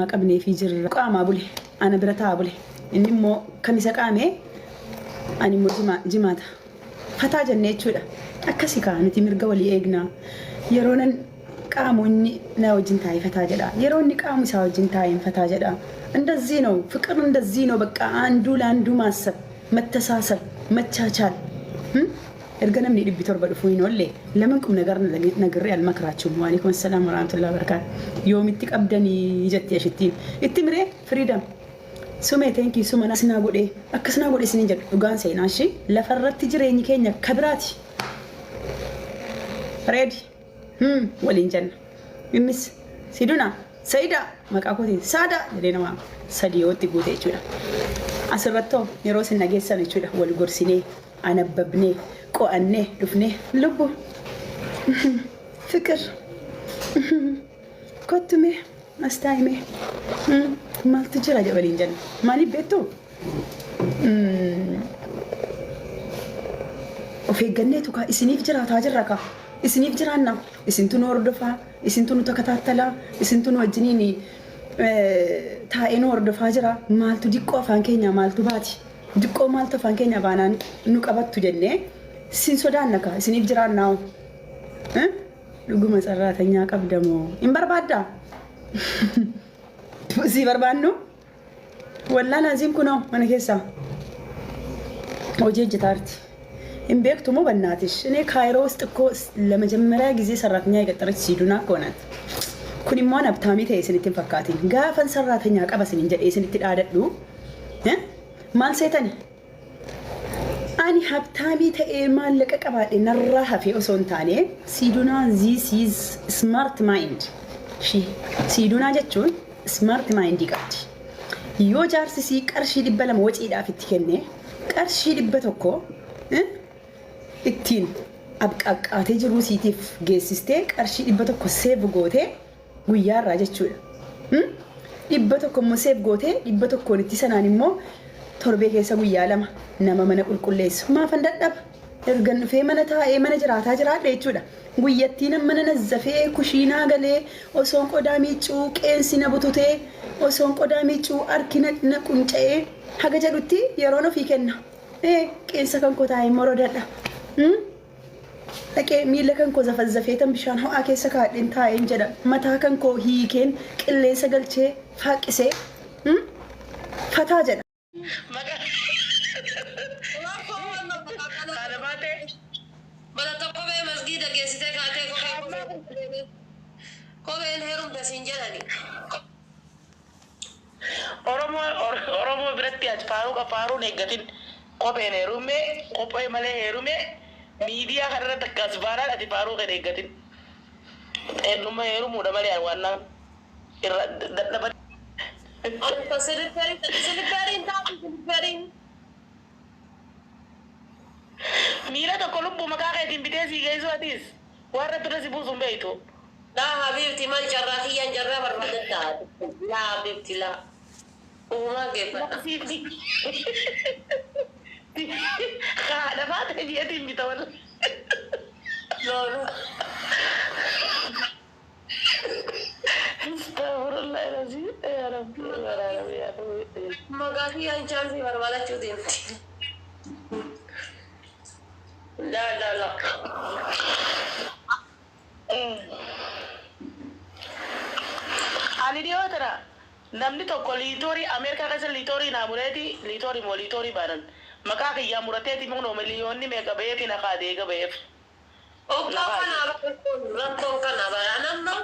Qabneefii jirra. Qaamaa bule. Ana bira taa'aa bule. Inni immoo kamisa qaamee ani immoo jimaata. Fataa jennee jechuudha. Akkasi kaa nuti mirga walii eegnaa. Yeroo nan qaamu inni na wajjin taa'ee fataa jedha. Yeroo inni qaamu isaa wajjin taa'een fataa jedha. እንደዚህ ነው ፍቅር፣ እንደዚህ ነው በቃ አንዱ ለአንዱ ማሰብ፣ መተሳሰብ፣ መቻቻል። Erga namni 700 dhufuu hin oolle laman qum nagar nagarree almakraachum. Waalaikum assalaam warahmatullahi wabarakatuh. Yoomitti qabdanii jetti ashittiin itti miree freedom sumee thank you suma akkas godhee akkas naa godhe isiniin jedhu dhugaan seenaa ishii lafarratti jireenyi keenya kabiraati. Reedi waliin jenna. Innis Siduna Sayida maqaa kootiin Saada jedhee nama sadii yootti guute jechuudha. Asirrattoo yeroo isin dhageessan jechuudha wal gorsinee anabbabnee qo'annee dhufnee lubbu fikir kottume as taa'ime maaltu jira jedha waliin jenna. Maaliif beektu? Of eegganneetu kaa isiniif jiraataa jirra kaa isiniif jiraanna, isintu nu hordofaa, isintu nu takataattalaa, isintu nu wajjiniin taa'ee nu hordofaa jira. Maaltu diqqoo afaan keenyaa maaltu baati, diqqoo maaltu afaan keenya baanaan nu qabattu jennee sin sodaanna kaa isiniif jiraannaa. Dhuguma sarraatanyaa qabdamoo hin barbaaddaa? Si barbaannu wallaa laaziim kunoo mana keessaa hojii hojjetaarti. Hin beektu moo በእናትሽ? እኔ ካይሮ ውስጥ እኮ ለመጀመሪያ ጊዜ ሰራተኛ የቀጠረች ሲዱና እኮ ናት። Kun immoo habtaamii ta'e isinitti hin fakkaatin. Gaafan sarraatanyaa qaba isiniin jedhee isinitti dhaadadhu maal seetani? Ani habtaamii ta'ee maallaqa qabaadhe narraa hafee osoo hin taane, Siidunaa this is smart mind. Siidunaa jechuun smart mindii qabdi. Yoo jaarsi sii qarshii 200 waciidhaaf itti kenne, qarshii 100 ittiin abqaqqaatee jiruu siitiif geessistee qarshii 100 save gootee guyyaarraa jechuudha. 100 immoo save gootee 100n itti sanaan immoo torbee keessa guyyaa 2 nama mana qulqulleessu. Maafan dadhaba? Ergan dhufee mana taa'ee mana jiraataa jiraadha jechuudha. Guyyattii nan mana nazzafee kushiinaa galee osoon qodaa miiccuu qeensi na bututee, osoon qodaa miiccuu harki na qunca'ee haga jedhutti yeroon ofii kenna. Qeensa kan koo taa'ee morodadha. Dhaqee miila kan koo zafazzafee tan bishaan ho'aa keessa kaadheen taa'een jedha. Mataa kan koo hiikeen qilleensa galchee faaqisee fataa jedha. Haadha baatee. Balatta kophee masgiida geessitee kaatee kophee kopheen heerumte siin jedhani. Oromoo biratti ati faaruu faaruun eeggatin, kopheen heerume, kophee malee heerume, miidiyaa kanarratti akkas baanaan ati faaruu kan eeggatin. Eenyummaa heerumuudha malee waan irra dadhaban. Silipperiin silipperiin taatu silipperiin. Miila tokko lubbuu maqaa keetiin bitee sii geessu, atis waan rabbi irra si buusu hin beektu. Laa habiibti, maal carraa kiyyaan carraa barbaadatta. Laa habiibti, laa. Uumaa geeffadha. Haadha baatee ji'eetiin bita wal. Loolu. Astaghfirullah alazim. Ya Rabbi, ya Rabbi, ya Rabbi. Maqaa kiyyaan chaansii barbaadachuu deemti. Laa laa laa. Ani dhiyoo tana namni tokko liitoorii Ameerikaa keessa liitoorii naa mureeti, liitoorii moo liitoorii baanan maqaa kiyyaa murateeti munoo miliyoonni meeqa baheefi na kaadee eega baheef. Rakkoon kanaa rakkoon kanaa bara anamma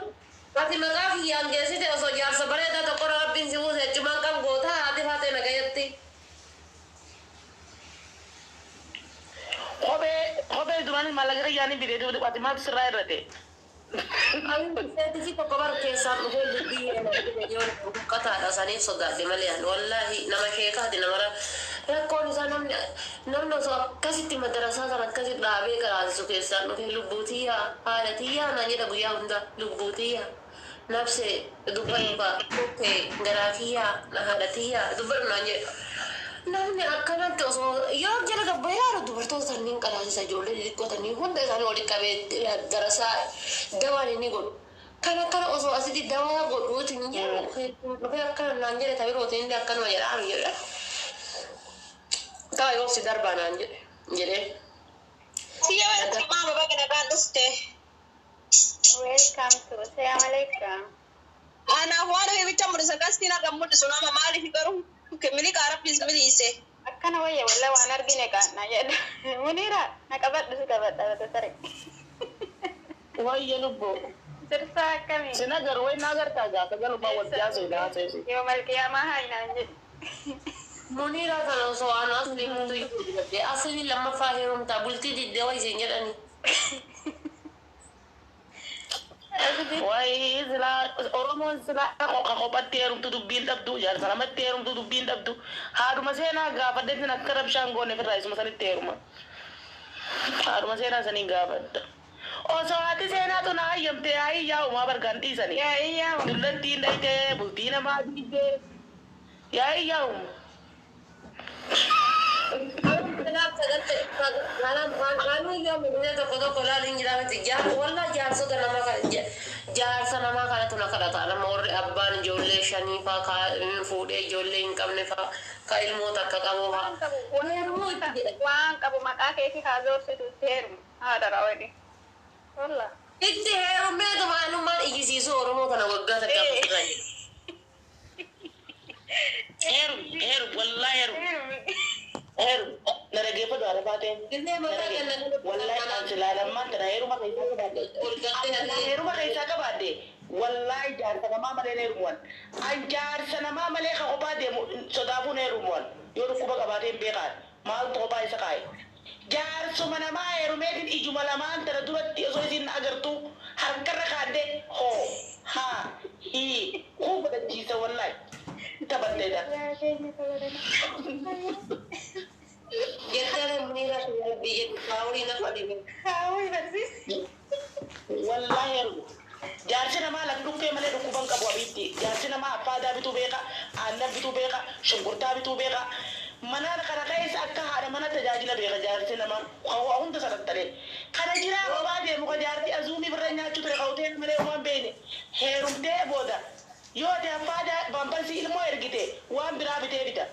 ati maqaa kiyyaan geessite osoo jaarsa bareedaa tokko rabbiin si buuse achumaan qab gootaa haati faatee nagayatti. Kophee duraan maallaqa kiyyaan hin bitee, ati maaltu sirraa irrate? Seetichi tokko bar keessaan dhufee dubbii yoo huqqataadha saniif sodaadhe malee ani wallaahi nama sheekaati nama rakkoon isaa namni osoo akkasitti madarasaa sana akkasitti dhaabee qaraasisu keessaan dhufee lubbuu tiyyaa, haadha tiyyaa naan jedha guyyaa hunda, lubbuu tiyyaa, nabsee dubbadhu kaa kokkee garaa kiyyaa, haadha tiyyaa dubbadhu naan jedha. Namni akkanatti osoo yoo jala gabba ilaalu dubartoota sanniin qaraasisa, ijoollee xixiqqoo sanniin hunda isaanii walitti qabee darasaa dawaan inni godhu. Kana kana osoo asitti dawaa godhuuti hin jedhu dhufee akkana naan jedhe tabirootiin illee akkanuma jedhaa jedha. Taa yoo si darbaa naan jedhe jedhee. Siyya maama baga nagaan dhufte. Welcome to. Assalamu alaikum. Anaaf waan ofii bicha mul'isa kastiin akka mul'isu nama maaliif garuu miliqaa rabbiis miliise. Akkana wayya walla waan argine qaanna jedha. Muniira na qabadhu si qabadha bata sare. Wayya lubbuu. Sirsaa akkamii? Sin agarru wayi na agartaa gaafa galumaa wal jaasee na haasee. Yoo malqiyaamaa haa naan jedhu. Muniira kana osoo aan asli hunduu iyyuu asli lammaffaa heerumtaa bultii diddee wayi isin jedhani. Wayi silaa Oromoon silaa qoqa qophatti heerumtu dubbiin dhabdu jaarsa namatti heerumtu dubbiin dhabdu haadhuma seenaa gaafadheetin akka rabshaan goone ofirraa isuma sanitti heeruma. Haadhuma seenaa saniin gaafadha. Osoo haati seenaatu na hayyamte yaa'ii yaa'umaa bargaan dhiisani. Yaa'ii yaa'u. Dullattiin dhayitee bultii namaa diigdee yaa'ii yaa'uma. Tokko tokko laaliin jira miti walla jaarsota nama jaarsa namaa kanatu na kadhata nama warri abbaan ijoollee shanii faa ka fuudhee ijoollee hin qabne faa ka ilmoota akka qabu faa. Waan qabu maqaa keetii haa zoorsitu itti heerumu. Haadha raawwadhi. Walla. Itti heerummeetuma anummaan iyyisiisuu Oromoo kana waggaa takka ofirraa jedhu. Heerum heerum wallaahi heerum heerum na dhaggeeffatu haadha baatee. Illee mataa ganna Wallaahi an silaa lammaan tana heeruma keessaa qabaadhe. Heeruma keessaa qabaadhe. Wallaahi jaarsa namaa malee heerumuwan. An jaarsa namaa malee ka kophaa deemu sodaafuun heerumuwan. Yoo dhukkuba qabaatee hin beekaan maaltu kophaa isa kaa'e. Jaarsuma namaa heerumeetiin ijuma lamaan tana duratti osoo isin agartuu harkarra kaadde hoo haa hii kuu godhachiisa wallaahi. Taphatteedha. Jettee Muniira biyya kaawurii nafa dhibe. Haawwi barsiis. Wallaahi heerumu. Jaarsi namaa lafa dhukkee malee dhukkuba hin qabu abiitti. Jaarsi namaa affaadaa bituu beeka, aannan bituu beeka, shunkurtaa bituu beeka. Mana kana keessa akka haadha mana tajaajila beeka jaarsi namaa waa hunda sanattalee. Kana jiraa kophaa deemu ka jaarsi azuumii birra nyaachuu ture ka hoteela malee waan beekne heerumtee booda yoo ati affaadaa baamparsii ilmoo ergite waan biraa bitee bita.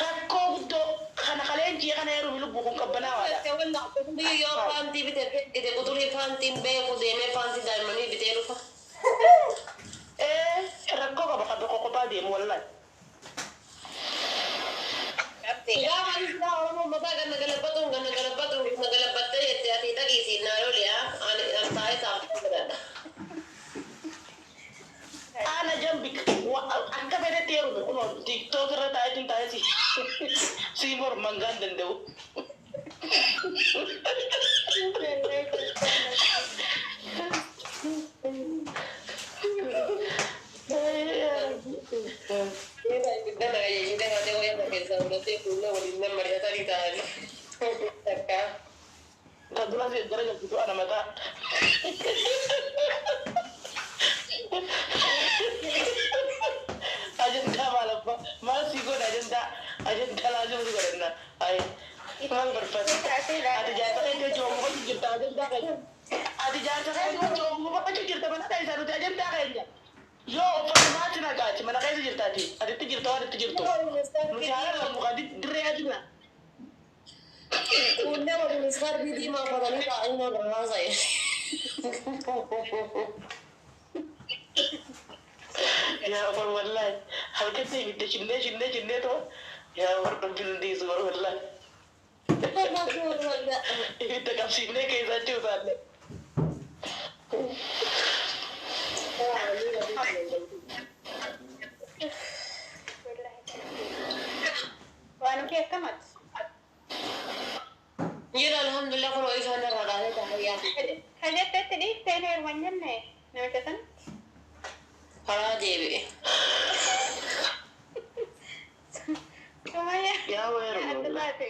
Rakkoo guddoo kana kaleenjii kana heerumi lubbuu kun qabbanaawaadha. Quxurii yoo paantii bitee ergite quxurii paantiin beeku deemee paantii daa'immanii bitee dhufa. Rakkoo qaba kan tokko kophaa deemu wallaahi. Gaafa ani silaa Oromoo mataa ganna galabbatuun ganna galabbatuun ganna galabbattee jette ati dhaqiisii naa loli'a ani an taa'ee taa'u godhadha. Ana jambik akka fedhetti heerume kunoo tiktook irra taa'eetiin taa'ee si si morman gaan danda'u. Ibidda na gayyee haatee wayyaa keessaa fudhattee fuullee waliin nan mari'atanii taa'anii. Takkaa. Kan dura si gara galchitu ana mataa. Ajandaa maal abbaa maal si godha ajandaa ajandaa laazima si godhanna ayi maal barbaada. Ati jaarsa keetii hojii oomishuu jirta ajandaa keenya. Ati jaarsa keetii hojii oomishuu jirta mana keessa nuti ajandaa keenya. Yoo uffata maati naqaati mana keessa jirtaati ati itti jirta waan itti jirtu. Nuti haala lamu kan dirree adina. Fuullee waliin iskaarbii diimaa uffatanii taa'anii nama haasa'e. Yaa war wallahi halkatti ibidda shinnee shinnee shinnee too yaa war dubbiin dhiisu war wallahi. Ibidda qabsiifnee keessaa ciusaalle. Waan kee akkamati? Jira alhamdulillah kun ho'i isaan irraa dhaabee taa'ee Kajetteetti dhiiftee heeruman jenne namicha sanatti. karaa deebi'e. Sumayya. Yaa weeruma Adda wallahi. baate.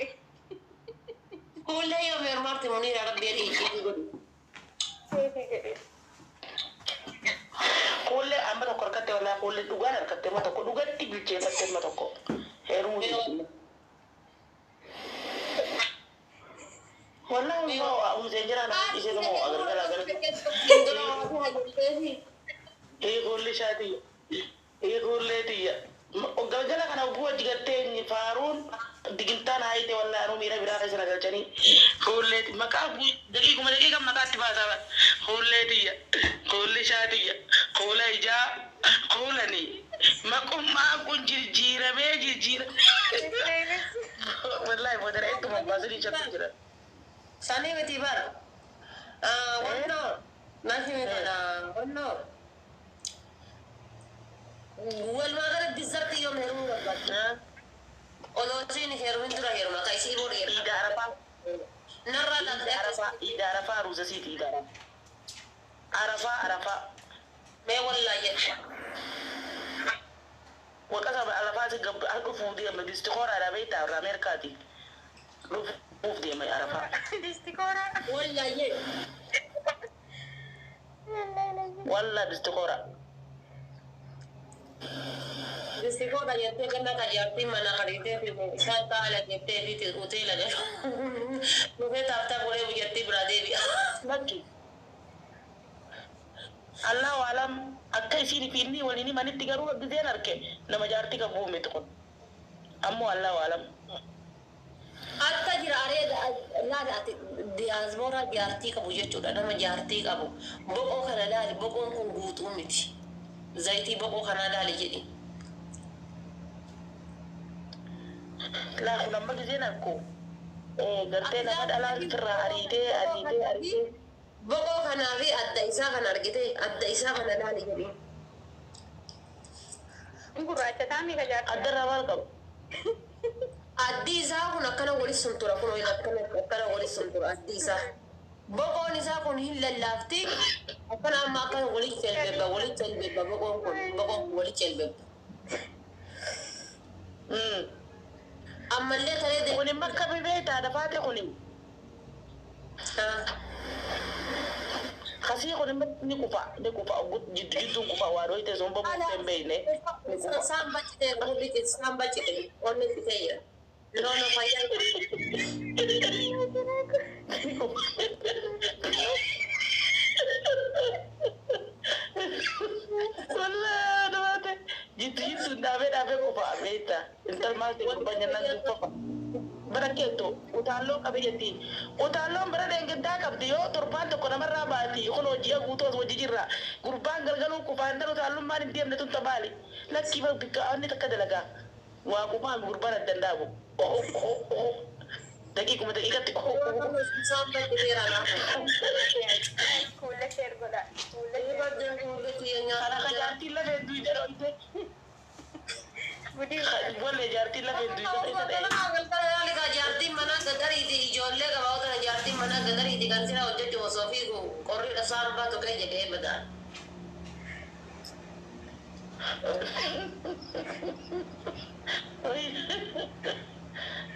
Fuullee yoo meermaarti Muniira rabbi jedhii icciitii godhu. Kuullee amma tokko harkatte wallahi kuullee dhugaan harkatte amma tokko dhugatti bilcheeffatte amma tokko heerumuu jirti. Wallahi immoo Hussein jira na ishee moo agargara agargara. Kuulleetiyya. Galgala kana oguu wajji gartee faaruun digimtaan haayite wallaahi anuu miira biraa keessa na galchanii. Kuulleeti maqaa daqiiquma daqiiqa maqaatti baasaa kuulleetiyya. Kuulli shaatiyya. Kuula ijaa. Kuulani. Maqummaa kun jijjiiramee jijjiiramee. Wallaahi boodara ittuma baasanii shakku jira. Sanii miti bara. Wannoo natti miti wannoo. Walumaa galatti dizartii yoom heerumuu barbaadde? Odoo isiin heerumin dura heeruma ka isii booda heeruma. Iida Arafaa. Narraa Iida laaltee Arafaa. Iida Arafaa aruuza siiti Iida Arafaa. Arafaa Arafaa. Mee wallaa jedhe. Waqasa Arafaa si gab dhufuuf deema distikoora beektaa irraa Ameerikaati. Dhufuuf deema Arafaa. Distikoora. Wallaa jedhe. Wallaa distikoora. Distikoora jettee ganna ka jaartiin mana hariitee fi shaantaa ala jettee fi hoteela jedhu. Dhufee taaftaa godhee biyyattii biraa deebi'a. Lakki. Allahu alam akka isiin fi inni waliin himanitti garuu giseen arke nama jaartii qabu miti kun. Ammoo Allahu alam. Akka jira aree laali ati diyaasbooraa jaartii qabu jechuudha nama jaartii qabu. Boqoo kana laali boqoon kun guutuu miti. Zayitii boqoo kanaa laali jedhi. Laa kun amma giseen arku gartee nama dhalaan sirraa ariitee ariitee ariitee. Boqoo kanaa fi adda isaa kana argite adda isaa kana laali jedhi. Gurraacha taa'anii ka jaartii. Addarraa maal qabu? Addi isaa kun akkana walitti suntura kun akkana akkana walitti suntura addi isaa. Boqoon isaa kun hin lallaafti akkana amma akkana walitti celbebba walitti celbebba boqoon kun boqoon kun walitti celbebba. Ammallee taree Kun immoo akka beektaa dafaate kuni. Kasii kun immoo ni kufa ni kufa jiddu jidduun kufa waa dhoyte sun boqoo hin beekne ni kufa. Isaan bacite gurri isaan bacite onni citee jira. No no fayyaa. Ni kufa. Wallaahi dafaate jiddu jidduun dhaabee dhaabee kufa beektaa intal maal ta'e kubbaa nyannaan kufa. Bara keetto utaalloon qabe jetti utaalloon bara deengiddaa qabdi yoo torbaan tokko namarraa baati kun hojii guutuu as hojii jirra gurbaan galgaluu kufaan dan utaallummaan hin deemne tun tabaali lakkii bikka inni takka dalagaa waa kufaan gurbaan adda hin dhaabu daqiiquma daqiiqatti. Isaan baciteera lafa. Kuulla sheer godha. Kuulla sheer. Kana ka jaartiin lafee duwidee dhoyte Gudii. wallee jaartiin lafee duwidee isa dha'e. Jaartiin mana gadariiti ijoollee qabaa kana jaartiin mana gadariiti kan sira hojjechu osoo fiigu qorriidha saambaa tuqee jedhee badaan.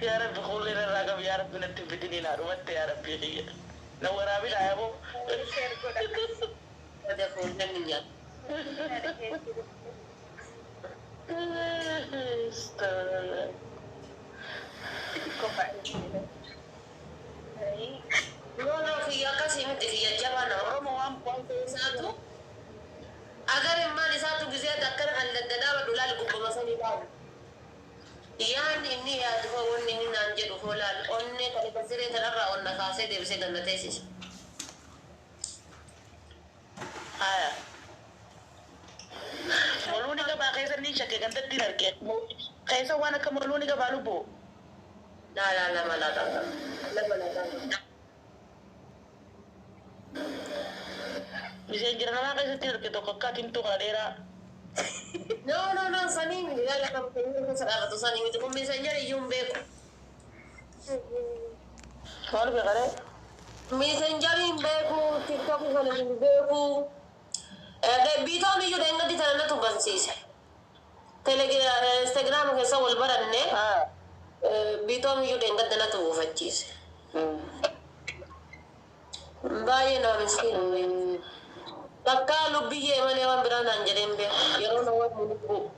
Yaa Rabbi kuullee narraa qabi yaa Rabbi natti hin fidiniin haa dhumatte yaa Rabbi kiyya. Na waraabin haa yaboo. Kuulla sheer godha. Bada fuulleen hin nyaatu. No no kiyya akkasii miti kiyya jabaa nama. Oromoo waan waan Isaatu agareen maal isaatu gisee akkana alladda dhaabadhu laal gubbama sanii dhaabu. Yaanni inni yaadu hoo wanni inni naan jedhu hoo laal onnee kan siree tanarraa onna kaasee deebisee ganna teessisa. Haya. Moluuni gabaa keessa ni shakke gandatti hin arge. Keessa waan akka moluuni gabaa lubbuu. Laa laa lama laa laa lama laa laa. Miseen jira namaa keessatti hin arge tokko akka timtuu kana dheeraa. No no no sanii miti laa lama keessa dhaabatu sanii miti kun miisanjara iyyuu hin beeku. Maal beekaree? Miisanjari hin beeku tiktookii kana hin beeku. Biitoon iyyuu deengatti tana natu bansiise. Instagram keessa wal baranne biitoon iyyuu deengatti natu buufachiise. Baay'ee nama miskiina. Takka lubbiyyee malee waan biraa naan jedhee hin beeku. Yeroo na waan lubbuu.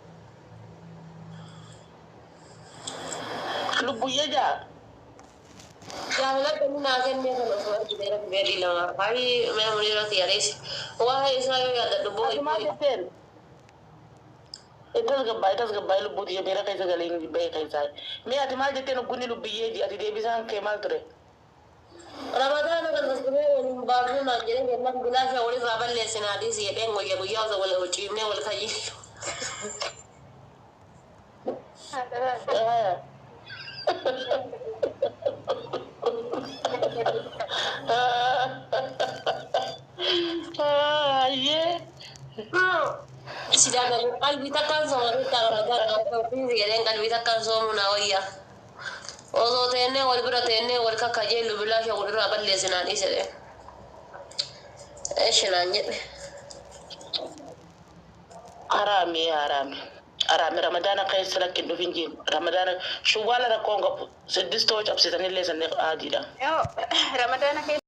Lubbuyyee jaa. Jaalala inni naa kennee kan osoo argitee rabbi beedii lama. Baay'ee mana muniirratti yareesse. Waa'ee isaa yoo yaadadhu Ati maal boo'i. jetteen? Itti tasgabbaa'e lubbuu tiyya miira keessa galee hin bahee keessaa. Mee ati maal jetteen oggunni lubbiyyee ji ati deebisaan kee maal ture? Ramadaana kan tasgabee waliin baafnu naan jedhee jennaan bilaasha walirraa balleessinaa dhiisi jedheen guyya guyyaa osoo wal ciifnee wal kajeelu. Ayyee. Sidaa qalbii takkaan soomanii ramadaana jedheen qalbii takkaan soomuu naa wayya. Osoo teennee wal bira teennee wal kakkajeellu bilaasha walirraa balleessinaa dhiisi jedheen. Eeshi naan jedhe. Haraami haraami. Haraami ramadaana keessa lakkin dhufin jiin. Ramadaana shuwwaala rakkoon qabu. Siddistoo cabsitanillee sanni adiidha. Yoo ramadaana keessa.